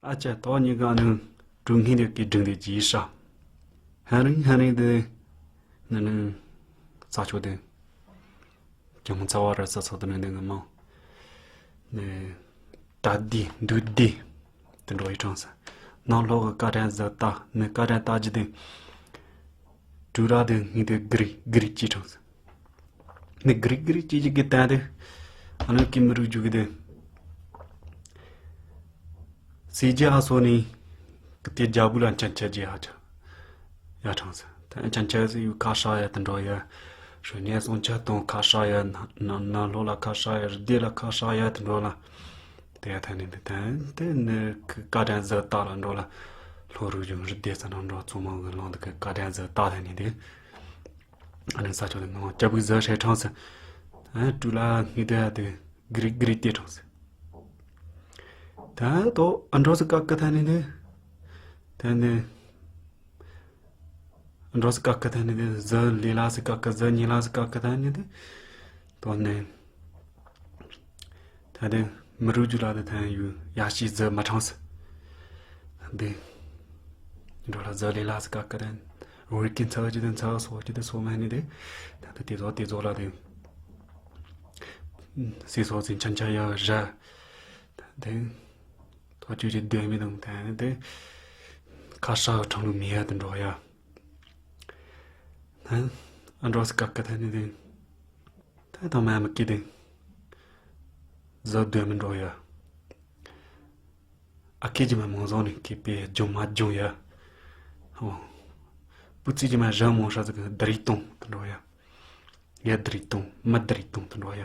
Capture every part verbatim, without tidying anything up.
ཨ་ཅེ་ཏོ་ཉི་ག་ནི་གྲུ་ངན་དེ་གི་སྒྲིང་དེ་ཇི་ཧྲ། ཧན་རིང་ཧན་རིང་དེ་ནི་ནི་ས་ཆོ་དེ་ཀྱང་ཚ་བ་ར་ས་ཚོ་དེ་ནི་དེ་ངི་མང་ནི་ད་དི་འདུ་དི་དེ་འགྲོ་ཡི་གྲངས་སུ། ནང་ལོག་གི་ཀ་དྲན་ཟི་ཏ་ནི་ཀ་དྲན་ཏ་ཇི་དེ་གྲུ་ར་དེ་ངི་དེ་གི་རི་གི་རི་ཅི་གྲངས་སུ། ནི་གི་རི་གི་རི་ཅི་ཅི་གི་ཏན་དེ་ཨ་ནི་ཀི་མི་རུ་ཇུ་གི་དེ། སི་ཇི་ཨ་སོ་ནི་གི་དེ་རྒྱ་བུ་ལ་ཅན་ཆ་ཇི་ཧ་ཆ་ཡ་གྲངས་སུ། ད་ཅན་ཆ་སི་ཡུ་ཁ་ཧྲ་ཡ་དེ་འགྲོ་ཡ། ཧྲུ་ནེ་སོང་ཆ་དང་ཁ་ཧྲ་ཡ་ན་ན་ན་ལྷོ་ལ་ཁ་ཧྲ་ཡ་རི་དེ་ལ་ཁ་ཧྲ་ཡ་དེ་འགྲོ་ལ། དེ་ཡ་ཐ་ནི་འདི་ད་དེ་ནི་ཀ་དྲན་ཟི་ཏ་ལ་འགྲོ་ལ། ལྷོ་རུ་ཇུ་རི་དེ་ས་ན་འགྲོ་ཚོ་མང་གི་ལོང་དེ་ཀ་དྲན་ཟི་ཏ་ཐ་ནི་དེ། ཨ་ནི་ས་ཆོ་དེ་ངང་སྐྱ་བུག་ཟི་ཧྲེ་གྲངས་སུ། ཨ་ཀྲུ་ལ་ངི་དེ་ཡ་དེ་གི་རི་གི་རི་དེ་གྲངས་སུ། ད་དོ་ཨ་འགྲོ་སི་ཀ་ཀི་ཐ་ནི་དེ། ད་ནི་ཨ་འགྲོ་སི་ཀ་ཀི་ཐ་ནི་དེ་ཟི་ལི་ལ་སི་ཀ་ཀི་ཟི་ཉི་ལ་སི་ཀ་ཀི་ཐ་ནི་དེ། དོ་ནི་ད་དེ་མི་རུ་ཇུ་ལ་དེ་ཐན་ཡུ་ཡ་ཤི་ཟི་མ་གྲངས་སི། དེ་འགྲོ་ལ་ཟི་ལི་ལ་སི་ཀ་ཀི་ཐན་རི་ཀི་ཚ་ཅི་དེ་ཚ་སོ་ཅི་དེ་སོ་མ་ནི་དེ། ད་དེ་དེ་ཟོ་དེ་ཟོ་ལ་དེ། སི་སོ་སི་ཆན་ཆ་ཡ་ར། དེ་ཐོ་ཅུ་ཅི་སྡོད་མི་དང་དེ་དེ་ཁ་ཧྲ་ཁྲང་ལུ་མི་ཡ་དེ་འགྲོ་ཡ། ཨ་འགྲོ་སི་ཀ་ཀི་ཐ་ནི་དེ་ད་དང་མ་མི་ཀི་དེ་ཟ་སྡོད་མི་འགྲོ་ཡ། ཨ་ཁེ་ཇི་མ་མང་ཟོ་ནི་ཁེ་པེ་ཇོ་མ་ཇོ་ཡ། ཨོ། པུ་ཙི་ཇི་མ་ར་མོ་ཧྲ་ཟི་གི་ད་རི་ཏོང་དེ་འགྲོ་ཡ། ཡ་ད་རི་ཏོང་མ་ད་རི་ཏོང་དེ་འགྲོ་ཡ།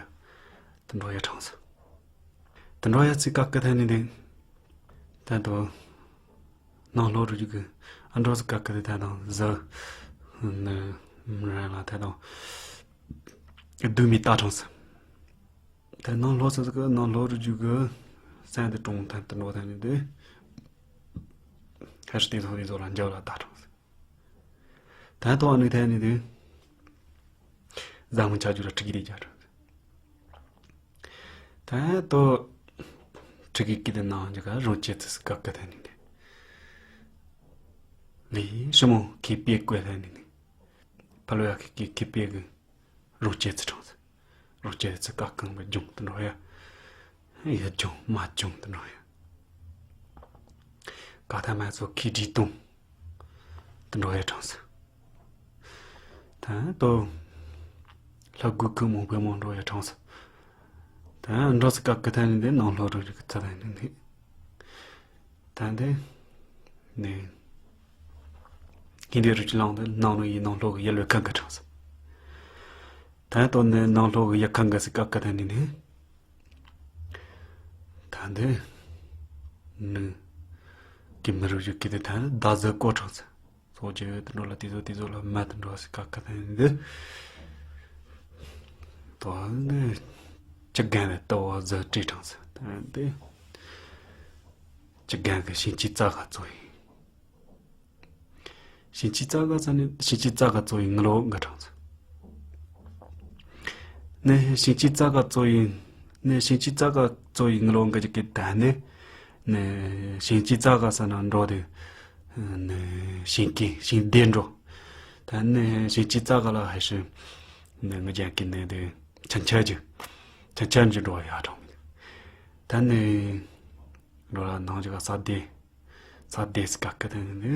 དེ་འགྲོ་ཡ་གྲངས་སུ། དེ་འགྲོ་ཡ་ཚི་ཀ་ཀི་ཐ་ནི་དེ། ད་དོ། ནང་ལྷོ་རུ་ཇུ་གི་ཨ་འགྲོ་སི་ཀ་ཀི་དེ་ད་དང་ཟི། ནི་མི་ར་ལ་ད་དང་། དུ་མི་ཏ་གྲངས་སུ། ད་ནང་ལྷོ་སི་ཟི་གི་ནང་ལྷོ་རུ་ཇུ་གི་སན་དེ་གྲོང་ཐན་དེ་འགྲོ་ཐན་ནི་དེ། ཧ་ཧྲི་དེ་ཚོ་དེ་ཚོ་ལ་འཇའ་ལ་ཏ་གྲངས་སུ། ད་དོ་ཨ་ནི་ཐན་ནི་དེ། ཟ་མོ་ཆ་ཇུ་ལ་ཁྲི་གི་དེ་རྒྱ་གྲངས་སུ། ད་དོ། ཁྲི་གི་ཀི་དེ་ནང་ཇི་ག་རང་ཆེ་ཚི་སི་ཀ་ཀི་ཐན་ནི་དེ། ལི་ཤི་མོ་ཁེ་པེ་ཀོ་ཐན་ནི་དེ། ཕ་ལོ་ཡ་ཁེ་ཀེ་ཁེ་པེ་གི་རང་ཆེ་ཚི་གྲངས་སུ། རང་ཆེ་ཚི་ཀ་ཀང་པ་ཇོང་དེ་འགྲོ་ཡ། ཡ་ཇོང་མ་ཇོང་དེ་འགྲོ་ཡ། ཀ་ཐ་མ་ཚོ་ཁེ་ཌི་ཏོང་དེ་འགྲོ་ཡ་གྲངས་སུ། ད་དོ། ལྷ་དགུ་ཁུ་མོ་བེ་མོ་འགྲོ་ཡ་གྲངས་སུ། ད་འགྲོ་སི་ཀ་ཀི་ཐན་ནི་དེ་ནང་ལྷོ་རུ་རི་ཀི་ཚ་ཐན་ནི་དེ། ད་དེ། ནི། ཧིན་དི་རུ་ཅི་ལང་དེ་ནང་ལོ་ཡི་ནང་ལྷོ་གི་ཡ་ལོ་ཁ་གི་གྲངས་སུ། ད་དོ་ནི་ནང་ལྷོ་གི་ཡ་ཁ་གི་སི་ཀ་ཀི་ཐན་ནི་དེ། ད་དེ། ནི། ཀི་མི་རུ་ཅི་ཀི་དེ་ད་ད་ཟི་ཀོ་གྲངས་སུ། སོ་ཅི་དེ་འགྲོ་ལ་དེ་ཚོ་དེ་ཚོ་ལ་མ་དེ་འགྲོ་སི་ཀ་ཀི་ཐན་ནི་དེ། དོ་ནི། ཅི་གན་ལ་ཏོ་བ་ཟི་ཏྲི་གྲངས་སུ། ད་དེ། ཅི་གན་གི་ཤིང་ཅི་ཙ་ག་ཙོ་ཡིན། ཤིང་ཅི་ཙ་ག་ཙ་ནི་ཤིང་ཅི་ཙ་ག་ཙོ་ཡིན་ངི་ལོ་འགའ་གྲངས་སུ། ནི་ཤིང་ཅི་ཙ་ག་ཙོ་ཡིན། ནི་ཤིང་ཅི་ཙ་ག་ཙོ་ཡིན་ངི་ལོ་འགའ་ཅི་ཀི་ད་ནི། ནི་ཤིང་ཅི་ཙ་ག་ས་ན་འགྲོ་དེ། ནི་ཤིང་ཀི་ཤིང་སྡེ་འགྲོ། ད་ནི་ཤིང་ཅི་ཙ་ག་ལ་ཧ་ཤི། ནི་ངི་ཅན་ཀི་ནི་དེ་ཆན་ཆ་ཅི། ཆན་ཆ་ཅི་འགྲོ་ཡ་གྲངས། ད་ནི། འགྲོ་ལ་ནང་ཅི་ག་ས་སྡེ། ས་སྡེ་སི་ཀ་ཀི་ཐན་ནི།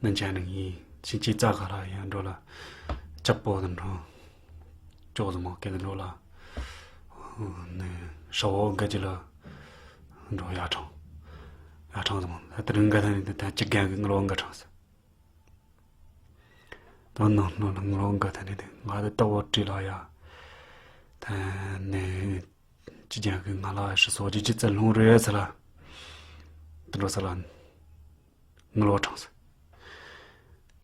ནན་ཅན་ནི་ཡིན། ཤིང་ཅི་ཙ་ག་ལ་ཡང་འགྲོ་ལ། ཅ་པོ་དང་འགྲོ། ཅོ་ཟི་མོ་ཀེ་དང་འགྲོ་ལ། ནི་ཧྲ་བོ་འགའ་ཅི་ལ། འགྲོ་ཡ་གྲངས། ཡ་གྲངས་ཟི་མོ་ད་དེ་རིང་འགའ་ཐན་ནི་དེ་ད་ཅི་གན་གི་ངི་ལོ་འགའ་གྲངས་སུ། ད་ནང་ནང་ལ་ངི་ལོ་འགའ་ཐན་ནི་དེ་ང་དེ་ཏ་བོ་ཏྲི་ལ་ཡ། ད་ནི། ཅི་ཅན་གི་ང་ལ་ཧྲི་སོ་ཅི་ཅི་ཙི་ལྷུང་རེ་ས་ལ། དེ་འགྲོ་ས་ལ། ངི་ལོ་གྲངས་སུ།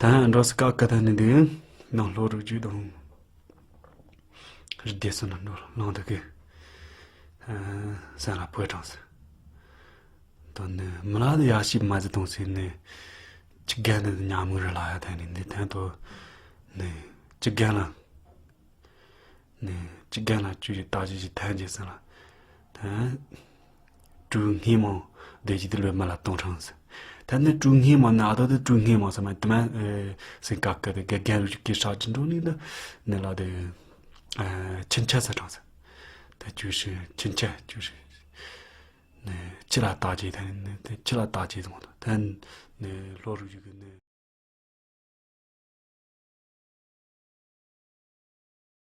ད་འགྲོ་སི་ཀ་ཀི་ཐན་ནི་དེ་ནང་ལྷོ་རུ་ཇུ་དང་། རི་སྡེ་སོ་ན་འགྲོ་ལང་དུ་གི། ས་ལ་ཕོ་གྲངས་སུ། དོ་ནི་མི་ལ་དེ་ཡ་ཤི་མ་ཟི་དང་སི་ནི། ཅི་གན་ནི་ཉ་མུ་རི་ལ་ཡ་ཐན་ནི་འདི་ཐན་དོ། ནི་ཅི་གན་ལ། ནི་ཅི་གན་ལ་ཅུ་ཡི་ཏ་ཞི་ཞི་ཐན་ཅི་སི་ལ། ཐན། ཀྲུའུ་སྔོན་མ་བསྡད་ཀྱི་དེ་ལོས་མི་ལ་གཏོང་ཁྲང་ཟེར། ད་ནི་ཀྲུའུ་སྔོན་མ་ནི་ཨ་ད་དེ་ཀྲུའུ་སྔོན་མ་ཟེར་མ་དེ་མ་སེང་ཀ་ཀ་དེ་དགེ་རྒན་རུ་ཅིག་གི་ཧྲག་ཅིག་འགྲོ་ནི་འདི་ནི་ལ་དེ་ཆིན་ཆ་ཟེར་ཁྲང་ཟེར། ད་ཅུ་ཧྲི་ཆིན་ཆ་ཅུ་ཧྲི་ནི་ཁྱི་ལ་བཏགས་ཀྱི་ད་ནི་དེ་ཁྱི་ལ་བཏགས་ཀྱི་དང་ད་ནི་ལོ་རུ་ཅིག་གི་ནི།